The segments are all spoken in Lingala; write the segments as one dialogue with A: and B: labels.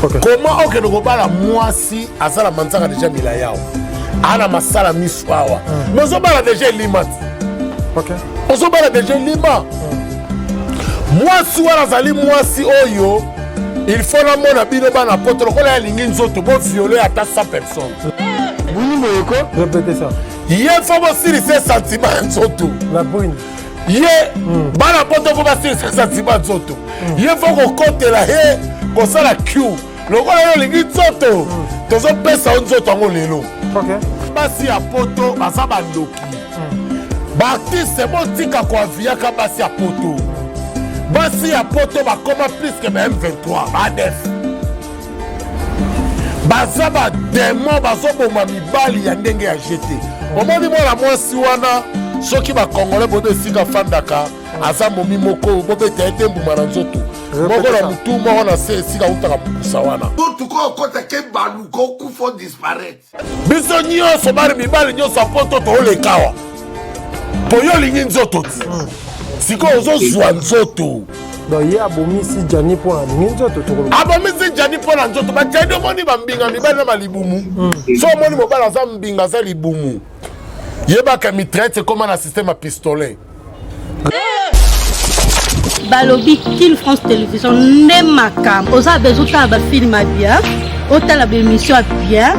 A: Comment okende kobala mwasi aza na manzaka deja milai awa, ana masala miso awa, mais ozobala deja elima ti? Ozobala deja elima. Mwasi wana azali mwasi oyo il faut namona bino bana poto, lokola ye alingi nzoto, boviole ata 100 personnes.
B: Boni boye ko?
C: Répétez ça.
A: Ye faut bosilisa sentiment ya nzoto.
C: La brune.
A: Ye bana poto faut basilisa sentiment ya nzoto. Ye faut kokotela ye, kosala q lokola yo olingi nzoto, tozopesa yo nzoto yango lelo. Basi ya poto baza bandoki. Baartiste, botika koaviaka basi ya poto. Basi ya poto bakoma plus que ba M23, ba ADF, baza badémon, bazoboma mibali ya ndenge ya gt. Omoni mwana mwasi wana, soki bakongole boyebi esika afandaka, aza momi moko, bobeta ye te mbuma na nzoto, moko na motu, moko na se, esika autaka mokusa wana.
D: Tutuka okota ke baluka okufa, disparaître.
A: Biso nyonso, bana mibali nyonso ya poto, toolekawa po yo olingi nzoto ti sikoyo ozozwa nzoto.
C: Donc ye abomisi Gianni mpo na alingi nzoto, tokoloba.
A: Abomisi Gianni mpo na nzoto. Bajani, omoni bambinga mibali na malibumu. So omoni mobali aza mbinga, aza libumu, yebaka mitraillette ekóma na système ya pistolet.
E: Balobi Kin France Télévision nde makambo. Oza besoin otala bafilm ya bien, otala baémission ya bien,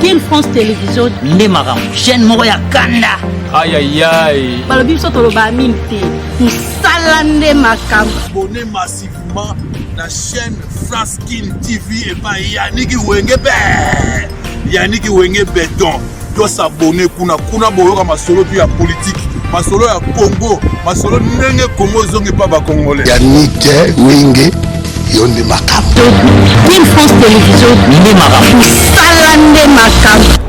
E: Kin France Télévision
B: nde makambo, chaîne moko ya kanda.
F: Ayayay.
E: Balobi biso toloba mingi te, mosala nde makambo.
D: Abonnez massivement na chaîne France Kin TV epai Yaniki Wenge be, Yaniki Wenge Beton. Tos'abonner kuna. Kuna boyoka masolo tu ya politike, masolo ya Congo, masolo ndenge Congo ezongi mpa bacongolais.
G: Yannick Wenge, yo nde makambo.
E: Kin France Télévision
B: nde makambo.
E: Mosala nde makambo.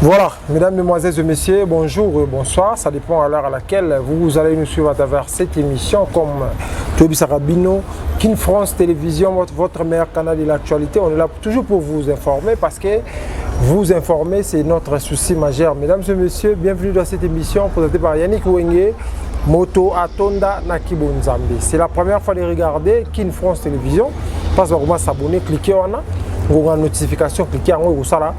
C: Voilà, mesdames, mesdemoiselles et messieurs, bonjour et bonsoir. Ça dépend à l'heure à laquelle vous allez nous suivre à travers cette émission. Comme Tobi Sarabino, Kin France Télévision, votre meilleur canal de l'actualité. On est là toujours pour vous informer parce que vous informer, c'est notre souci majeur. Mesdames et messieurs, bienvenue dans cette émission présentée par Yannick Wenge, Moto Atonda Nakibo Nzambe. C'est la première fois de regarder Kin France Télévision. Passe par s'abonner, cliquez on a ngonga notification, cliquez yango, ekosala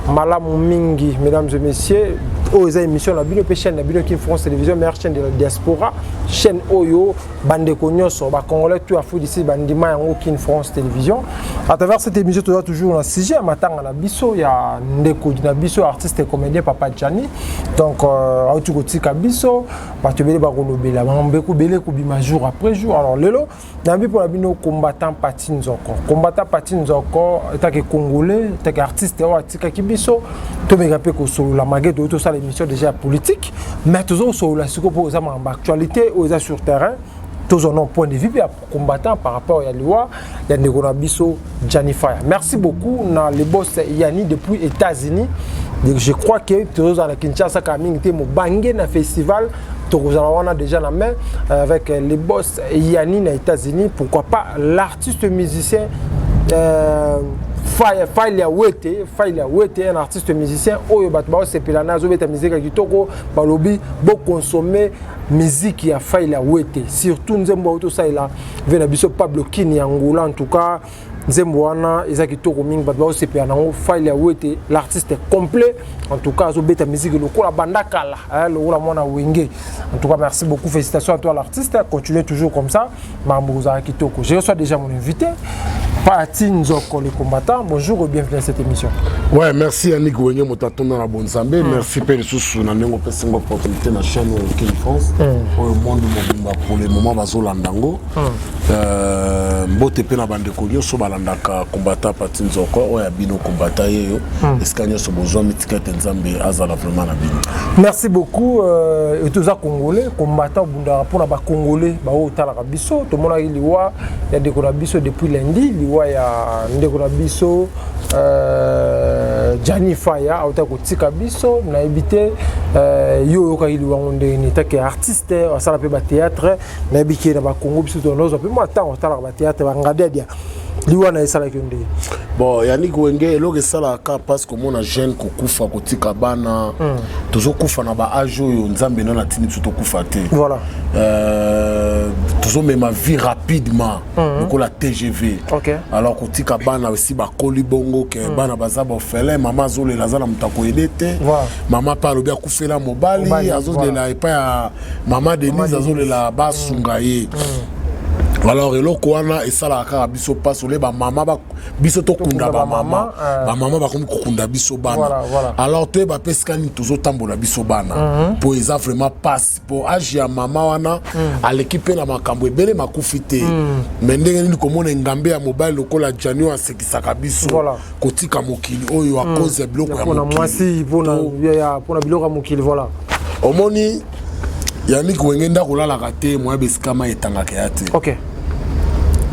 C: malamu mingi. Mesdames et messieurs, oyo eza émission na bino mpe chaîne na bino, Kin France Télévision, meilleure chaîne de la diaspora, chaîne oyo bandeko nyonso bacongolais tout Afrique d'ici bandima yango, Kin France Télévision. À travers cette émission, toza toujours na sujet ya matanga na biso, ya ndeko na biso, artiste et comédien papa Gianni. Donc auti kotika biso, bato ebele bakolobela makambo ebele, kobima jour après jour. Alors lelo nayambi mpona bino combattant Pati Nzoko. Combattant Pati Nzoko, etake congolais, etake artiste oyo atikaki biso, tomeka mpe kosolola malgré toyei tosala émission déjà ya politique, mais tozosolola sikoyo mpo eza makambo actualité oyo eza sur terrain. Tozwa no point de vue mpe ya combattant par rapport ya liwa ya ndeko na biso Gianni Fire. Merci beaucoup na le boss Yani depuis États-Unis. Je crois que tozozala na Kinshasa kaka mingi te, mobange na festival tokozala wana déjà na main avec les boss Yani na États-Unis. Pourquoi pas l'artiste musicien File ya Wete, File ya Wete, un artiste musicien oyo bato baosepela na azobeta musique ya kitoko. Balobi boconsommer musique ya File ya Wete, surtout nzembo oyo tosalela ve na biso Pablo Kini ya Angola. En tout cas, nzembo wana eza kitoko mingi, bato baosepela nango. File ya Wete, l'artiste complet, en tout cas azobeta musique lokola banda kala, lokola mwana Wenge. En tout cas, merci beaucoup, félicitations à toi l'artiste, continuez toujours comme ça, makambo kozala kitoko. Je reçois déjà mon invité, Pati Nzoko le combattant. Bonjour et bienvenue à cette émission.
A: Ouais, merci Yannick Wenge, moto atonda na bonzambe. Merci mpe lisusu na ndenge opesi ngo opportunité na chaîne oyo Kin France, oyo monde mobimba pour le moment bazolanda yango. Mbote mpe na bandeko nyonso balandaka combattant Pati Nzoko oyo ya bino, combattant yeyo, esika nyonso bozwami, tika ete Nzambe azala vraiment na bino.
C: Merci beaucoup. Toza congolais, combattant obundaka mpona bacongolais baoyo otalaka biso. Tomonaki liwa ya ndeko na biso depuis lundi, liwa ya ndeko na biso Gianni Faya, auta kotika biso. Nayebi te yo oyokaki liwa yango ndenge nini, take artiste asala mpe bathéâtre. Nayebi ke na bakongo biso tozwa mpe mwa ntango otalaka bathéâtre bangadiadia. Liwa na esalaki yo ndenge?
A: Bon, Yannick Wenge, eloko esalaka mpasi komona jeune kokufa, kotika bana. Tozokufa na baage oyo Nzambe nano atindi biso tokufa te.
C: Voilà.
A: Tozomema vie rapidement lokola TGV. Alors kotika bana esi bakoli bongo ke bana baza baorphelin, mama azolela, aza na moto akoyede te. Mama mpe alobi akufela mobali, azolela epai ya mama Denise, azolela basunga ye. Alors eloko wana esalaka kaka biso mpasi. Ole bamama, biso tokunda bamama, bamama bakomi kokunda biso bana. Alors toyeba mpe esika nini tozotambola biso bana, mpo eza vraiment mpasi, mpo age ya mama wana aleki mpe na makambo ebele, makufi te. Mais ndenge nini komona engambe ya mobali lokola Jani oyo asekisaka biso kotika mokili oyo à cause ya biloko ya
C: mpona mwasi, mpona biloko ya mokili, voilà.
A: Omoni, Yannick Wenge, ndako olalaka te, moya besika mai etangaka ya te.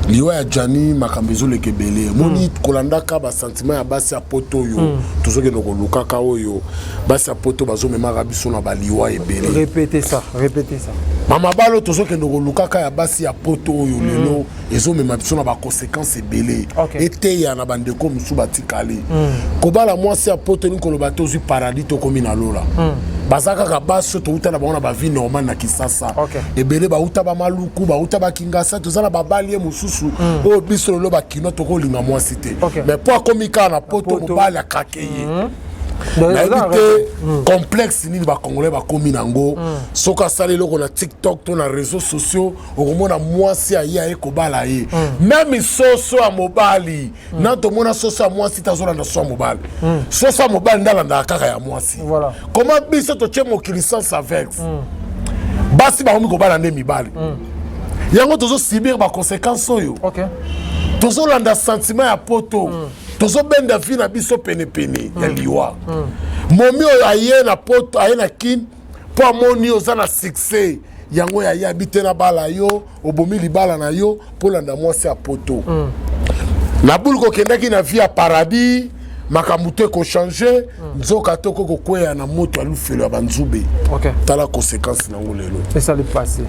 A: Liwa ya Jani, makambo ezoleka ebele. Omoni, kolandaka basentiment ya basi ya poto oyo tozokende kolukaka, oyo basi ya poto bazomemaka biso na baliwa ebele.
C: Répétez ça, répétez ça.
A: Mama, balo tozokende kolukaka ya basi ya poto oyo lelo ezomema biso na baconséquence ebele. Eteya na bandeko mosusu batikali. Kobala mwasi ya poto elingi koloba te ozwi paradis, tokomi na lola. Baza kaka basi oyo touta na bango na bavie normale na Kisasa. Ebele bauta bamaluku, bauta bakingasa. Toza na babali ye mosusu oyo biso lelo bakino tokolinga mwasi te. Mais mpo akomi kaka na poto, mobali akake ye. Nayebi te complexe nini bacongolais bakomi nango. Soki asali eloko na TikTok to na réseaux sociaux, okomona mwasi aye, aye kobala ye. Même soso ya mobali na tomona soso ya mwasi te azolanda soso ya mobali. Soso ya mobali nde alandaka kaka ya mwasi. Comment biso totie mokili sans avec basi bakomi kobala nde mibali yango tozosubir baconséquence oyo? Tozolanda sentiment ya poto, tozobenda vie na biso penepene ya liwa. Momi oyo aye na poto, aye na Kine mpo amoni oza na succès, yango yayabi te na bala yo, obomi libala na yo mpo olanda mwasi ya poto. Na bulu kokendaki na vie ya paradis, makambo to ekochange, nzoka to okoki kokweya na moto ya lufelo ya banzube. Tala conséquence nango lelo.
C: Esali passé.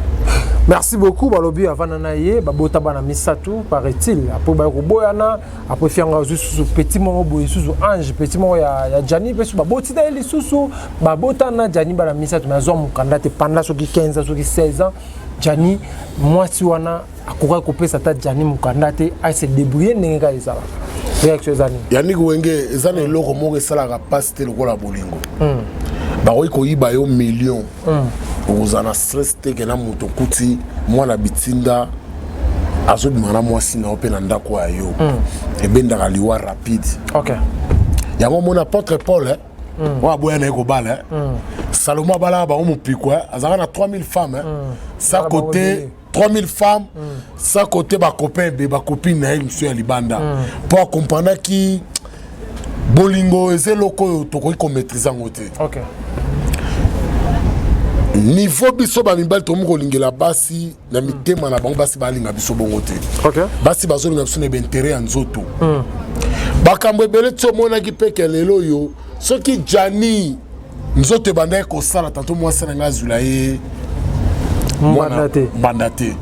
C: Merci beaucoup. Balobi avanda na ye, babota bana misato, paraît-il. Après baye koboyana. Après fianga azwi susu petit moko boye, susu ange, petit moko ya Jani mpe su baboti na ye lisusu. Babota na Jani bana misato, mais azwa mokanda te pendant soki 15 ans, soki 16 ans. Jani, mwasi wana akokaki kopesa ata Jani mokanda te, ase débrouiller ndenge kaka ezalaka. Réaction eza nini?
A: Yannick Wenge, eza na eloko moko esalaka mpasi te lokola bolingo. Bakoki koyiba yo million, okozala na stress te ke na moto okuti mwana bitinda azobima na mwasi na yo mpe na ndako ya yo. Ebendaka liwa rapide. Yango omoni apôtre Paul, eh? Oyo aboya na ye kobala, eh? Salomo abalaka bango mopiko, eh? Azalaka na 3000 femmes, eh? Sa côté 3000 femmes, sa côté bacopain be bacopine na ye mosusu ya libanda, mpo akomprendaki bolingo eza eloko oyo tokoki komaîtrise yango te. Niveau biso bamibali tokomi kolingela basi na mitema na bango, basi balinga biso bongo te. Basi bazolinga biso na baintérêt ya nzoto. Makambo ebele ti omonaki mpe ke lelo oyo soki Jani nzoto ebandaki kosala tanto mwasi na ngai azwila ye
C: mbanda te.
A: Mbanda te.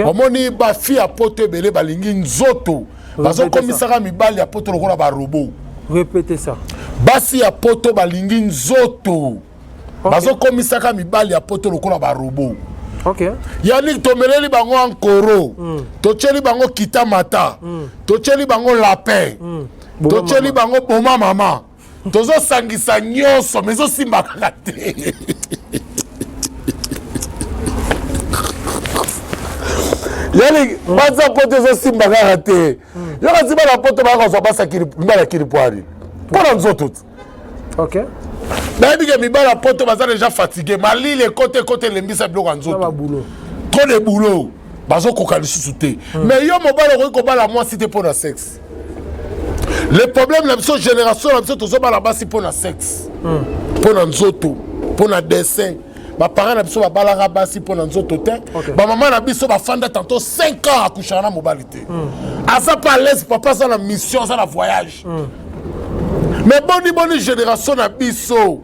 A: Omoni, bafi ya poto ebele balingi nzoto, bazokomisaka mibali ya poto lokola barobots.
C: Répétez ça.
A: Basi ya poto balingi nzoto, bazokomisaka mibali ya poto lokola barobots. Yani tomeleli bango ankoro, totyeli bango kita mata, totyeli bango lapin, totyeli bango boma mama, tozosangisa nyonso, mais ezosimba kaka te. Yani baza poto, ezosimba kaka te. Yoka, ti bana poto baka kozwa basi mibali ya kiripwari mpo na nzoto ti. Nayebi ke mibali ya poto baza déjà fatigué, malili ekote ekote, elembisa biloko ya nzoto, trop de boulot, bazokoka lisusu te. Mais yo mobali okoki kobala mwasi te mpo na sexe. Le problème na biso, génération na biso, tozobala basi mpo na sexe, mpo na nzoto, mpo na dessin. Baparent na biso babalaka basi mpo na nzoto te. Bamama na biso bafanda tantôt 5 ans, akushaka na mobali te, aza pa à l'aise, papa aza na mission, aza na voyage. Mais boni boni génération na biso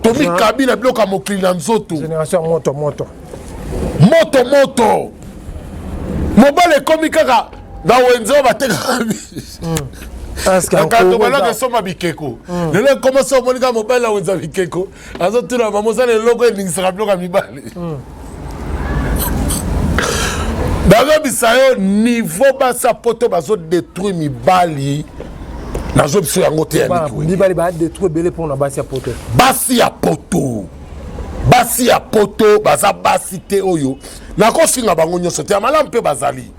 A: tomikabi na biloko ya mokili, na nzoto.
C: Génération ya moto moto.
A: Moto moto. Mobali ekomi kaka. Na wenze oyo batekaka Akato balaka esomba bikeko. Lelo ekoma so omoni kaka mobali na wenze ya bikeko azotuna mama osala eloko eningisaka biloko ya mibali. Nazobisa yo niveau basi ya poto bazodetruire mibali, nazobisa yango te ya
C: mibali badetruire ebele mpona basi ya poto.
A: Basi ya poto, basi ya poto baza basi te oyo nakofinga bango nyonso te, ya malamu mpe bazali,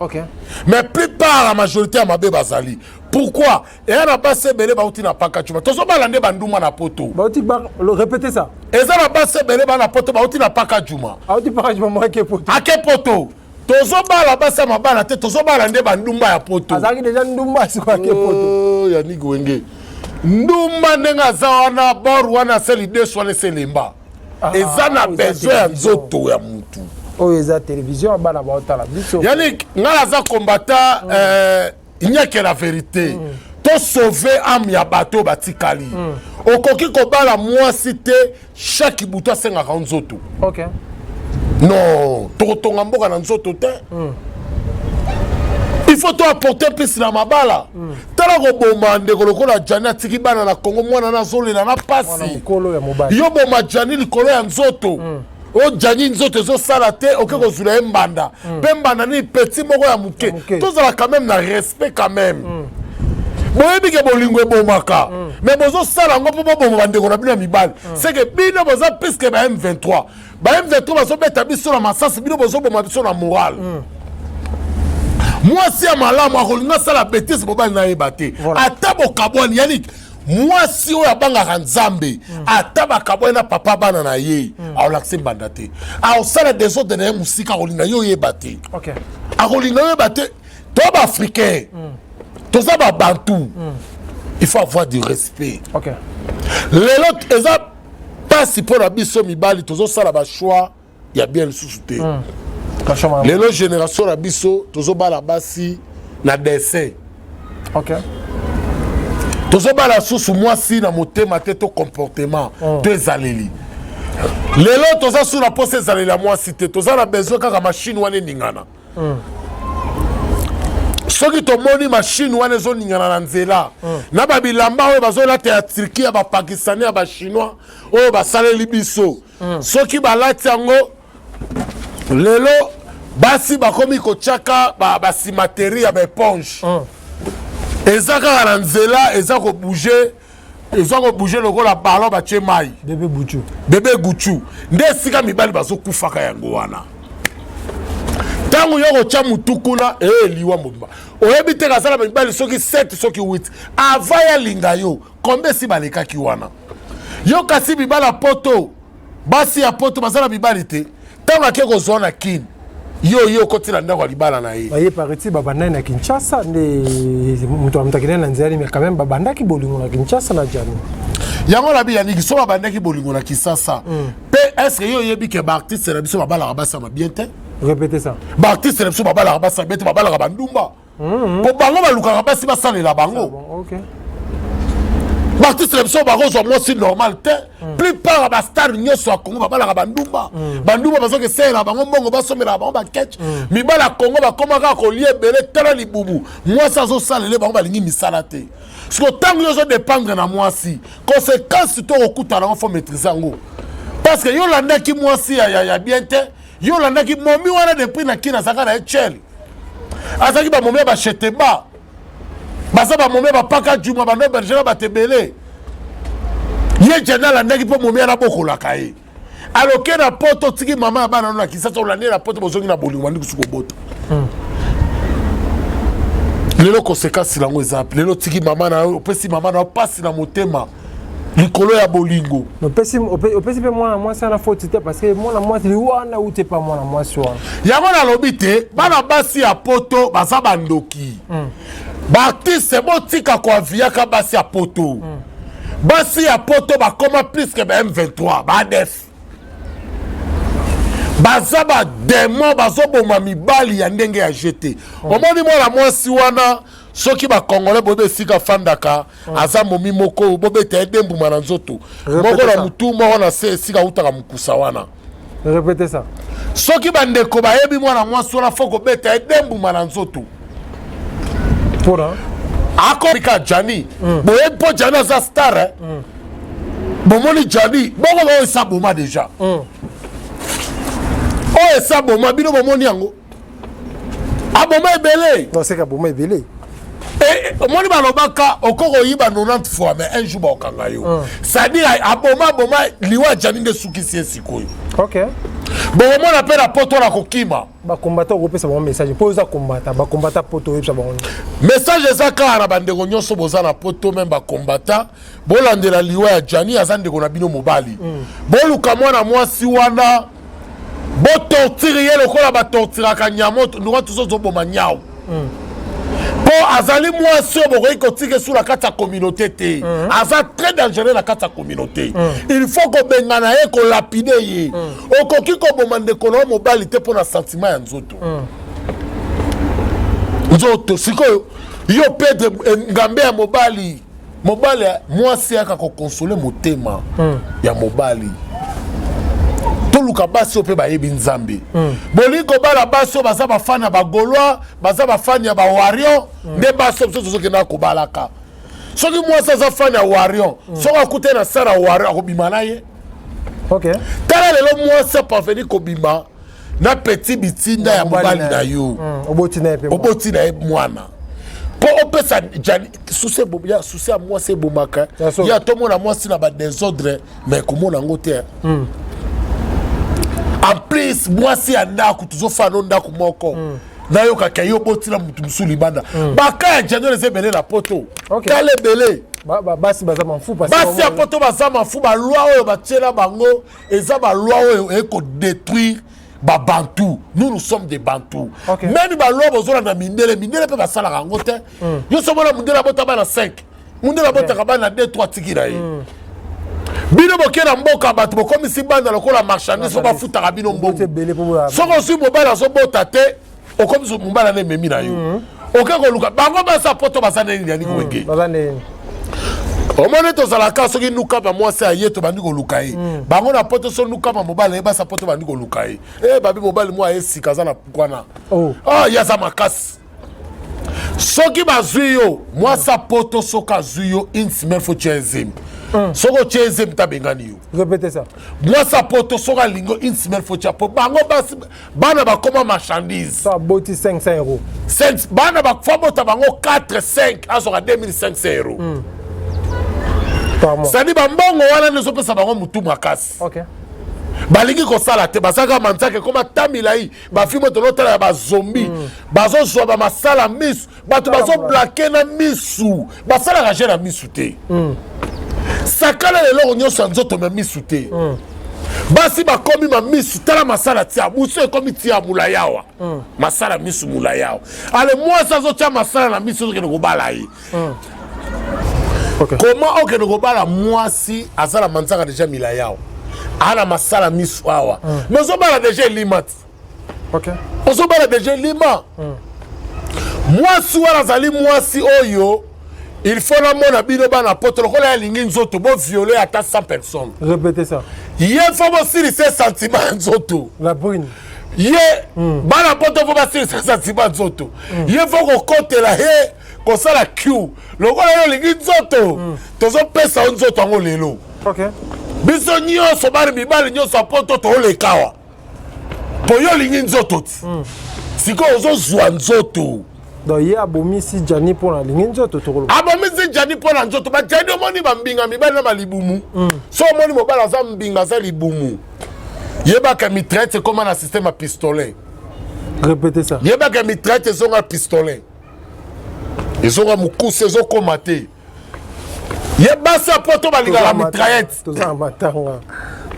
A: mais plupart ya majorité ya mabe bazali. Pourquoi? Eya na basi ebele bauti na Pakadjuma, tozobala nde banduma na poto.
C: Bauti, répétez ça.
A: Eza na basi ebele bana poto bauti na Pakadjuma.
C: Auti Pakadjuma mo ake poto.
A: Ake poto, tozobala basi ya mabala te, tozobala nde bandumba ya poto.
C: Azalaki déjà ndumba, sikoyo ake poto.
A: Oh, Yannick Wenge, ndumba ndenge aza wana, bor wana asali deso wana eselemba.
C: Ah,
A: eza na
C: oyo eza
A: besoin ya
C: télévision.
A: Nzoto ya mutu.
C: Oyo eza télévision, bana baotala biso.
A: Yannick, ngai naza combattant, il n'y a que la vérité. Tosauve âme ya bato oyo batikali. Okoki kobala mwasi te chaque butu asengaka nzoto. Non, tokotonga mboka na nzoto te. Il faut to apporter plus na mabala. Tala koboma ndeko lokola Jani, atiki bana na Congo, mwana na azolela na
C: Mwana
A: pasi.
C: mokolo ya mobali.
A: Yo boma Jani likolo ya nzoto. Oyo Jani nzoto ezosala te, oke kozwila ye mbanda mpe mbanda nini, petit moko ya moke.
C: Moke.
A: Tozala quand même na respect quand même. Boyebi ke bolingo ebomaka, mais bozosala yango mpo boboma bandeko na bino ya mibali. C'est que bino boza puisque ba M23, ba M23 bazobeta biso na masasi, bino bozoboma biso na moral. Mwasi ya malamu akolinga asala bêtise mobali nayeba te. Ata bokabwani, Yannick, mwasi oyo abangaka Nzambe, ata bakabwani na papa bana na ye, aolakisa mbanda te, aosala desordre na ye mosika, akolinga ye oyeba te. Akolinga oyeba te. To baafricain, toza babantu, il faut avoir du respect. Lelo eza mpasi mpo na biso mibali, tozosala bachoix ya bien lisusu te. Lelo génération na biso, tozobala basi na dessin. Tozobala susu mwasi na motema te to comportement to ezaleli. Lelo toza su na mposa ezaleli ya mwasi te, toza na besoin kaka machine wana eningana. Soki tomoni machine wana ezoningana na nzela na babilamba oyo bazolata ya Turquie, ya bapakistanais, ya bachinois oyo basaleli biso, soki balati yango lelo, basi bakomi kotiaka basimateri ya baéponge, eza kaka na nzela, eza kobouge, eza kobouge lokola ballon batie mai.
C: Bébé buchu.
A: Bébé guchu nde esika mibali bazokufaka yango wana. Ntango yo kotya mutu kuna, eliwa mobimba, oyebi te kazala mibali soki 7, soki 8 avant yalinga yo, kombe esi balekaki wana. Yo kasi mibali ya poto, basi ya poto baza na mibali te. Ntango ake kozwa na Kini, yo ye okoti na ndako ya libala na ye.
C: Baye parti, babandaki na Kinshasa nde moto moto akendaki na nzela nini, mais quand même babandaki bolingo na Kinshasa na Jani.
A: Yango na biyaniki, so babandaki bolingo na Kisasa mpe, est-ce yo oyebi ke baartiste na biso babalaka basi ya bien te?
C: Répétez ça.
A: Baartiste na biso babalaka basi ya bien te, babalaka bandumba, mpo bango balukaka basi basalela bango.
C: Bon, ok.
A: Baartiste na biso bakozwa mwasi normal te. Plupart ya bastar nyonso ya Congo babalaka bandumba. Bandumba bazoki esalela bango mbongo, basomelaka bango baketch. Mibali ya Congo bakóma kaka kolia ebele, tala libubu. Mwasi azosalele bango, balingi misala te. Siko ntango yo ozodépendre na mwasi, conséquence to okokutana yango, faut maîtrise yango, parce que yo olandaki mwasi ya bien te. Yo olandaki momi wana depuis na Kini, azalaka na ye chel, azalaki bamomi ya basheteba, baza bamomi ya bapaka juma, bando bergera, bato ebele. Ye jana alandaki mpo momi wana bokolaka ye. Aloke na poto, otiki mama ya bana no na Kisasa, olandi ye na poto, bozongi na bolingo, bandi kusu kobota. Lelo conséquence nango eza lelo otiki mama na yo, opesi mama na yo mpasi na motema likolo ya bolingo.
C: Opesi mpe mwana mwasi wana foti te, parce que mwana mwasi wana uti epa mwana mwasi wana.
A: Yango nalobi te, bana basi ya poto baza bandoki. Baartiste, botika koaviaka basi ya poto. Basi ya poto bakoma plus que ba M23, ba ADF, baza badémon, bazoboma mibali ya ndenge ya jete. Omoni mwana mwasi wana, soki bacongolais boyebi esika afandaka, aza momi moko, bobeta ye de mbuma na nzoto, moko na mutu, moko na se, esika autaka mokusa wana.
C: Répétez ça.
A: Soki bandeko bayebi mwana mwasi wana, faut kobeta ye de mbuma na nzoto.
C: Mpona
A: Akomika Gianni. Boyebi mpo Gianni aza star, eh? Bomoni Gianni bongo oyo esa boma déjà. Oyo esa boma bino bomoni yango. Aboma ebele.
C: Non, c'est aboma ebele.
A: Omoni balobaka okoki koyiba 90 fois, mais un jour baokanga yo. C'est-à-dire aboma aboma, liwa Gianni nde sukisi ye sikoyo. Bokomona mpe na poto na kokima.
C: Bacombattants, okopesa bango message mpo oza combattant. Bacombattants poto, oyebisa bango nini?
A: Message eza kaka na bandeko nyonso boza na poto, même bacombattants, bolandela liwa ya Gianni. Aza ndeko na bino mobali. Boluka mwana mwasi wana, botortire ye lokola batortiraka nyama ndonga tozo ozoboma nyau, mpo azali mwasi oyo bokoki kotika esu na kati ya communauté te. Aza très dangereux na kati ya communauté. Il faut kobengana ye, kolapider ye. Okoki koboma ndeko na yo mobali te mpo na sentiment ya nzoto. Nzoto sikoyo yo Pedre ngambe ya mobali, mobali mwasi ayaka koconsoler motema ya mobali. Toluka basi oyo mpe bayebi Nzambe. Bolingi kobala basi oyo baza bafans ya baGaulois, baza bafans ya baWarriors. Nde basi oyo biso tozokendaka kobalaka. Soki mwasi aza fan ya Warrior, soki akute na sara Warrior, akobima na ye. Tala lelo mwasi aparvenir kobima na petit bitinda ya mobali na yo.
C: Oboti na ye mpe.
A: Oboti na ye mwana mpo opesa Gianni susi. Ya susi ya mwasi ebomaka.
C: Ya solo.
A: Ya tomona mwasi na badésordre, mais komona yango te. En plus mwasi ya ndako, tozofana no ndako moko, nayokaka yo obotina motu mosusu libanda. Baka ya Gianni eza ebele na poto. Tala ebele.
C: Basi baza mafu.
A: Basi ya poto baza mafu. Baloi oyo batiela bango eza baloi oyo ekodétruire babantu. Nous, nous sommes des Bantu. Même baloi bozolanda mindele, mindele mpe basalaka yango te. Yo so mona mondele abota bana 5, mondele abotaka bana 2, 3, tiki na ye. Bino boke na mboka, bato bokomisi bana lokola marchandise po bafutaka bino mbongo. Soki ozwi mobali azobota te, okomisi mobali ana ememi na yo, oke koluka bango. Basa poto baza nini? Yani kowenge.
C: Baza ndeni?
A: Omoni, tozalaka soki nukama mwasi aye, tobandi koluka ye. Bango na poto, so nukama mobali aye, basa poto bandi koluka ye. E babi mobali mwa aye sika aza na pukwana. Ah, ye aza makasi. Soki bazwi yo mwasi ya poto, soki azwi yo une semaine, faut tia ezemi. Soki otie ezemi te, abengani yo.
C: Répétez ça.
A: Mwasi ya poto, soki alingi yo, une semaine faut tia, po bango basi bana bakoma marchandise.
C: So aboti 500 euros.
A: Bana bafa bota bango 4, 5, azwaka 2500 euros
C: par mois.
A: C'est-à-dire bambongo wana nde ezopesa bango motu makasi. Balingi kosala te, bazalaka manzaka ekoma ta milai. Bafilms tolotala ya bazombi, bazozwa bamasala misu, bato bazoblaquer na misu, basalaka je na misu te. Sakana na eloko nyonso ya nzoto, me misu te. Basi bakomi mamisu. Tala masala tia busu ekomi tia molai awa, masala misu molai awa. Ale mwasi azotia masala na misu, ozokende kobala ye. Comment okende kobala mwasi aza na manzaka déjà milai awa, aa na masala misu awa, mais ozobala déjà elima ti? Ozobala déjà elima. Mwasi wana azali mwasi oyo il faut namona bino bana poto, lokola ye alingi nzoto, bovioler ata 100 personnes.
C: Répétez ça.
A: Ye faut bosilisa sentiment ya nzoto.
C: La brune.
A: Ye bana poto faut basilisa sentiment ya nzoto. Ye faut kokotela ye, kosala q lokola yo olingi nzoto, tozopesa yo nzoto yango lelo. Biso nyonso bana mibali nyonso ya poto tooleka awa mpo yo olingi nzoto ti sikoyo ozozwa nzoto.
C: Donc ye abomisi Gianni mpo na alingi nzoto, tokoloba.
A: Abomisi Gianni mpo na nzoto. BaGianni, omoni bambinga mibali na balibumu. So omoni mobali aza mbinga, aza libumu, yebaka mitraillette ekóma na système ya pistolet.
C: Répétez ça.
A: Yebaka mitraillette ezonga pistolet, ezonga mokuse, ezokóma te. Ye basi ya poto balingaka mitraillette.
C: Toza na matanga,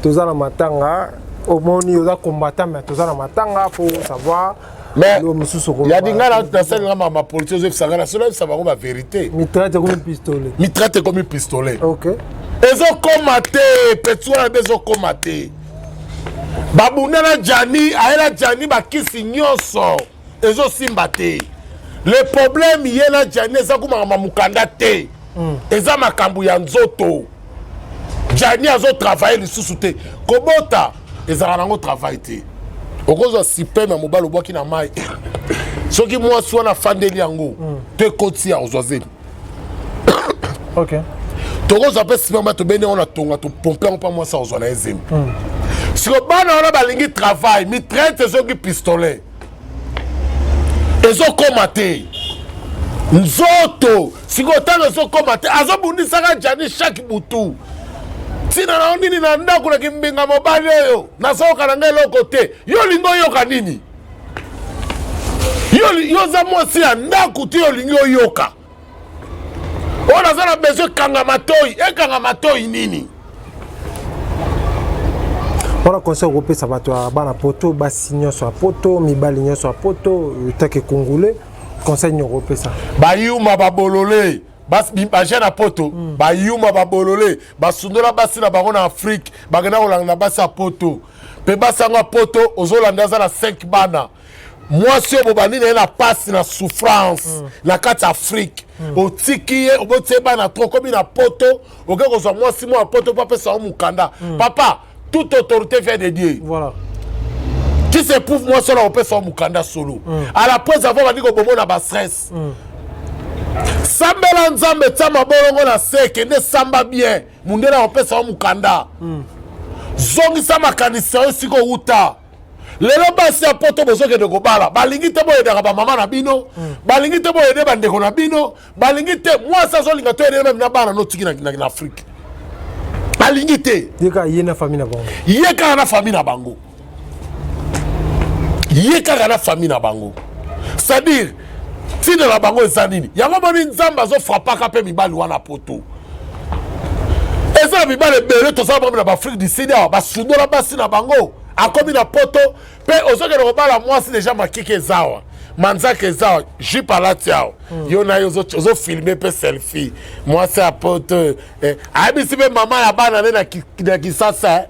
C: toza na matanga. Omoni, oza combattant, mais toza na matanga, faut savoir.
A: Mais
C: mosusu okoloba.
A: Yadi ngai nasalinga mama politique, ozoyebisa ngai, nasolo yebisa bango bavérité.
C: Mitraillette ekomi pistolet.
A: Mitraillette ekomi pistolet. Ezokóma te, peti wana mpe ezokóma te. Babunda na Gianni, ayela Gianni bakisi nyonso, ezosimba te. Le problème ye na Gianni eza kumaka mokanda te, eza makambo ya nzoto. Gianni azotravailler lisusu te. Kobota ezalaka nango travail te. Okozwa sperme ya mobali obwaki na mai, soki mwasi wana afandeli yango to ekoti ya ozwa zemi. Tokozwa mpe sperme, tobendi yango na tonga, topompe yango mpa mwasi, akozwa na ye zemi. Siko bana wana balingi travail, mitraillette ezongi, pistolet ezokoma te, nzoto sikoyo ntango ezokoma te, azobundisaka Jani chaque butu. Ntina na yo nini na ndako na kimbinga? Mobali oyo nazoyoka na ngai eloko te. Yo olingi oyoka nini? Yo oza mwasi ya ndako te, olingi oyoka oyo naza na besoin. Ekanga matoi, ekanga matoi nini?
C: Wana conseil okopesa bato ya bana Poto, basi nyonso ya Poto, mibali nyonso ya Poto, take congolais, conseil nini okopesa?
A: Bayuma, babolole, bajeune ya Poto, bayuma, babolole, basundola basi na bango na Afrique, bakenda kolanda na basi ya Poto. Mpe basi yango ya Poto ozolanda aza na 5 bana. Mwasi oyo bobandi na ye na pasi na souffrance na kati ya Afrique, otiki ye, oboti ye bana to okomi na Poto, oke kozwa mwasi moko ya Poto mpo apesa yo mokanda. Papa, toute autorité vient de Dieu. Qui se prouve mwasi oyo akopesa yo mokanda solo à la prise avoir bandi kobomona bastress. Sambela Nzambe, tia mabolongo na se, kende samba bien, mundele akopesa yo mokanda. Zongisa makanisi ya yo esika owuta. Lelo basi ya Poto bozokende kobala, balingi te boyedaka bamama na bino, balingi te boyede bandeko na bino, balingi te. Mwasi azolinga to yede même na bana notiki na Afrique, alingi te.
C: Ye kaka, ye na famille na bango.
A: Ye kaka na famille na bango, ye kaka na famille na bango. C'est-à-dire ntina na bango eza nini? Yango moni Nzambe azofrapaka mpe mibali wana Poto. Eza na mibali ebele tozala bango na baAfrique du Sud awa, basundola basi na bango, akomi na Poto mpe ozokende kobala mwasi, déjà makiki eza awa, manzaka eza awa, jupe alati awa. Yo na yo ozofilme mpe selfie. Mwasi ya Poto ayebisi mpe mama ya bana nde na Kisasa,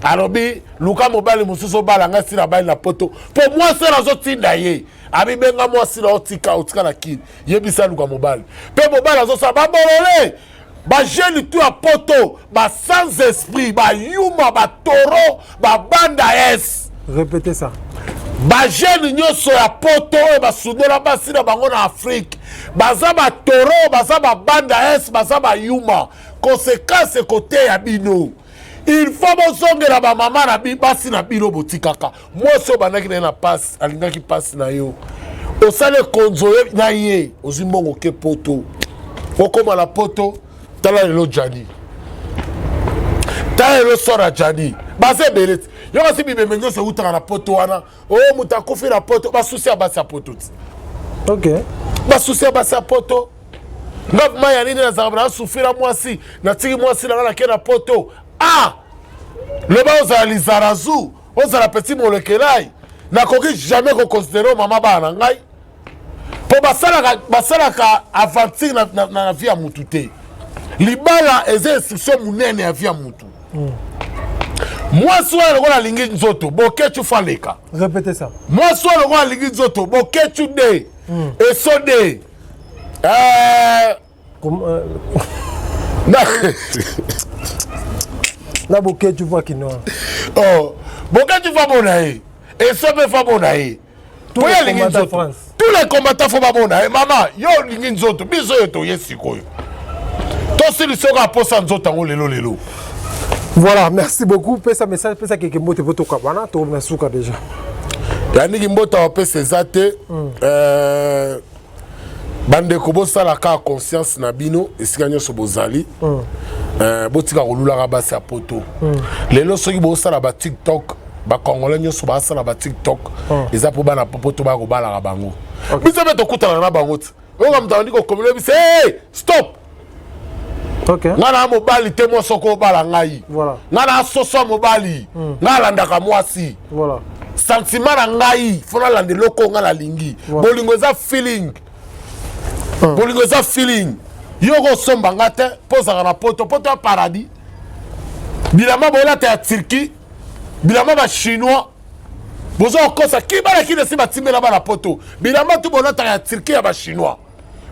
A: alobi: "Luka mobali mosusu obala ngai, si nabali na Poto." Mpo mwasi wana azotinda ye, abibenga mwasi na otika, otika na Kini, yebisa aluka mobali. Mpe mobali azosala. Babolole, bajeune tu ya Poto, basans esprit, bayuma, batoro, babanda es.
C: Répétez ça.
A: Bajeune nyonso ya Poto oyo basundola basi na bango na Afrique baza batoro, baza babanda es, baza bayuma. Conséquence ekoteya bino. Il faut bozongela bamama na basi na bino botikaka. Mwasi oyo bandaki na ye na pasi, alingaki pasi na yo, osali ekonzo na ye, ozwi mbongo ke Poto, okóma na Poto. Tala lelo Jani, tala lelo sora Jani, baza ebele ti. Yo kasi bibembe nyonso eutaka na Poto wana, oyo moto akufi na Poto, basusi ya basi ya Poto ti. Basusi ya basi ya Poto. Nga ma ya nini nazalaka nasufira mwasi, natiki mwasi nanga, nake na Poto. Ah, loba ozala lizarazu, ozala petit molekelai, nakoki jamais koconsidere mama bana na ngai, mpo basalaka aventure na vie ya mutu te. Libala eza instruction monene ya vie ya mutu. Mwasi wana lokola alingi nzoto, Bokecu fa aleka.
C: Répétez ça.
A: Mwasi wana lokola alingi nzoto, Bokecu de eso de
C: Na Bokecu va kinoa.
A: Oh, Bokecu fa mona ye, eso mpe fa mona ye.
C: Po ye alingi nzoto.
A: Tous les combattants fo bamona ye. Mama, yo olingi nzoto, biso oyo toye sikoyo tosili soki aposa nzoto yango lelo lelo.
C: Voilà, merci beaucoup. Pesa message, pesa keke mbote po tokabana, tokomi suka déjà.
A: Yaniki mbote apesa eza te. Bandeko, bosala kaka conscience na bino esika nyonso bozali. Botika kolulaka basi ya Poto. Lelo soki bosala ba TikTok, bacongolais nyonso basala ba TikTok, eza mpo bana Poto baya kobalaka bango. Biso mpe tokutana na bango ti oyoka moto abandi kokomela biso: "Hey, stop!" Ngai na mobali te, mwasi oko obala ngai. Ngai na soso ya mobali, ngai alandaka mwasi. Sentiment na ngai fo nalanda eloko ngai nalingi. Bolingo eza feeling, bolingo eza feeling. Yo kosomba nga te mpo ozalaka na Poto. Poto ya paradis, bilamba bolata ya Turquie, bilamba bachinois, boza kokosa. Ki bana kini esi batimbela bana Poto bilamba tu bolataka ya Turquie, ya bachinois.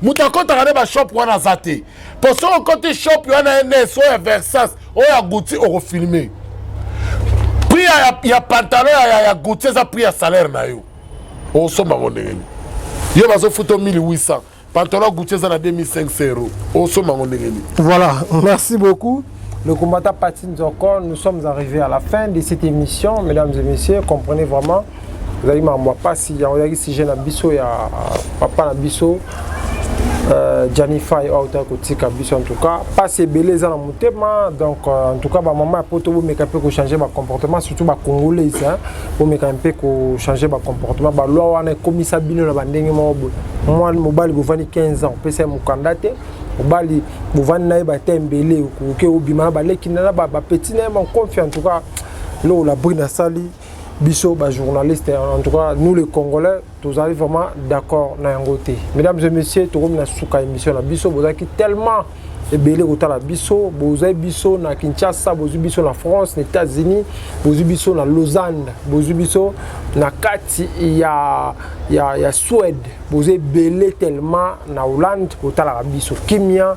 A: Moto akɔtaka nde bashop wana aza te, po soki okɔti shop wana, ns oyo ya Versace, oyo ya Gucci, okofilme prix. ya, ya pantalon ya, ya, ya Gucci eza prix ya salaire na yo. Osomba ngo ndenge nini? Yo bazofuta 1800, pantalon ya Gucci eza na 2500 euros. Osomba ngo ndenge nini?
C: Voilà, merci beaucoup. Le combattant Paty Nzoko, nous sommes arrivés à la fin de cette émission. Mesdames et messieurs, comprenez vraiment. Vous avez ma pasi, vous avez sujet na biso ya papa na biso Gianni Fay oyo kotika biso. En tout cas, pasi ebele eza na motema. Donc en tout cas, bamama ya poto, bomeka mpe kochanger bacomportement, surtout bacongolais, bomeka mpe kochanger bacomportement. Baloi wana ekomisa bino na bandenge moko boye. Mwana mobali bovandi 15 ans, opesa ye mokanda te. Mobali bovandi na ye bate ebele, okoki obima na baleki na bapeti na ye makonfi. En tout cas, eloko la brine asali biso bajournaliste, en tout cas nous les Congolais, tozali vraiment d'accord na yango te. Mesdames et messieurs, tokomi na suka émission na biso. Bozalaki tellement ebele kotala biso. Bozwi biso na Kinshasa, bozwi biso na France, na États-Unis, bozwi biso na Lausanne, bozwi biso na kati ya Suède, bozwi ebele tellement na Hollande kotalaka biso. Kimia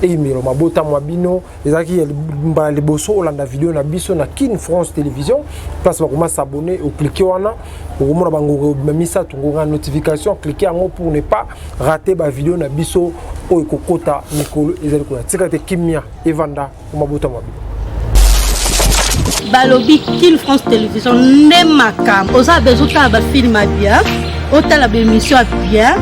C: eyimelo mabota mwa bino. Ezalaki mbala liboso olanda video na biso na Kin France Télévision, place bakoma s'abonner, ocliquer wana, okomona bangonga obima misato, ngonga notification. Clique yango pour ne pas rater bavideo na biso oyo ekokota mikolo ezali koya. Tika te kimia evanda mabota mwa bino.
E: Balobi Kin France Télévision nde makambo. Oza besoin otala bafilm ya bien, otala baémission ya bien,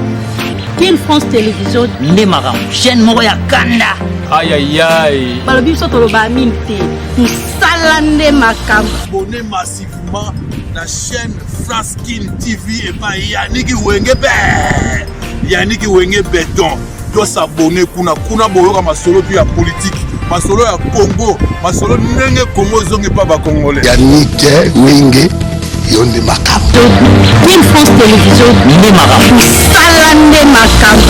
E: Kin France Télévision
B: nde makambo, chaîne moko ya kanda.
F: Ayayay.
E: Balobi biso toloba mingi te, mosala nde makambo.
D: Abonnez massivement na chaîne France Kin TV epai Yaniki Wenge be Yaniki Wenge Beton. Tos'abonner kuna. Kuna boyoka masolo tu ya politike, masolo ya Congo, masolo ndenge Congo ezongi mpa bacongolais.
G: Yannick Wenge, yo nde makambo.
E: Kin France Télévision
B: nde makambo.
E: Mosala nde makambo.